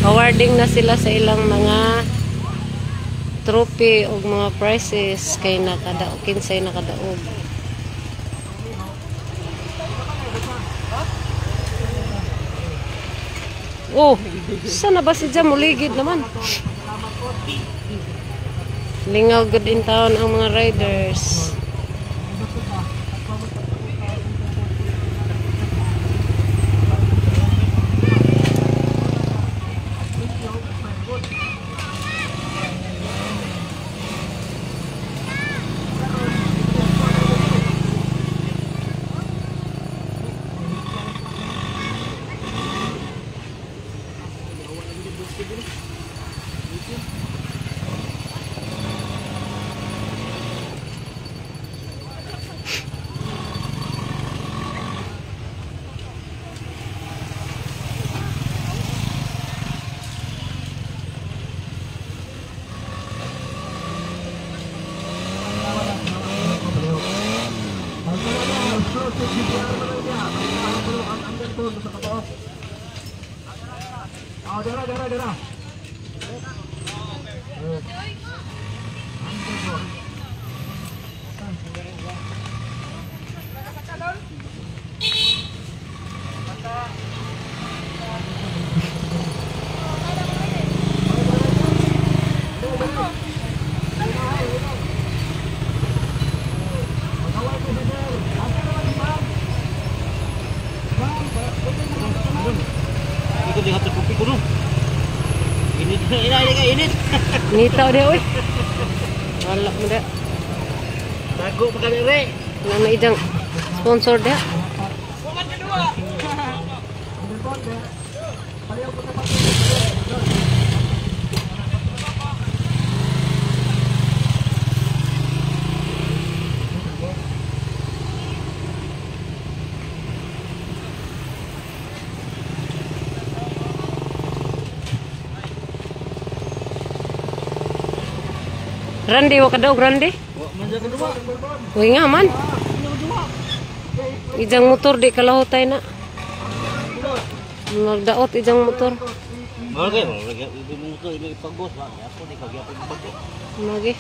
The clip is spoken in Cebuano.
Awarding na sila sa ilang mga trophy o mga prizes kay nakadaog, kinsay nakadaog. Oh, sana ba si Jam uligid naman? Lingaw good in town ang mga riders. Nita dia oi. Wala mo dia. Tago pa kami re. Nana idang sponsor dia. Randy, wa kadaog Randy? Uy nga man. Ijang motor di kalahutay na. Magdaot ijang motor. Magi.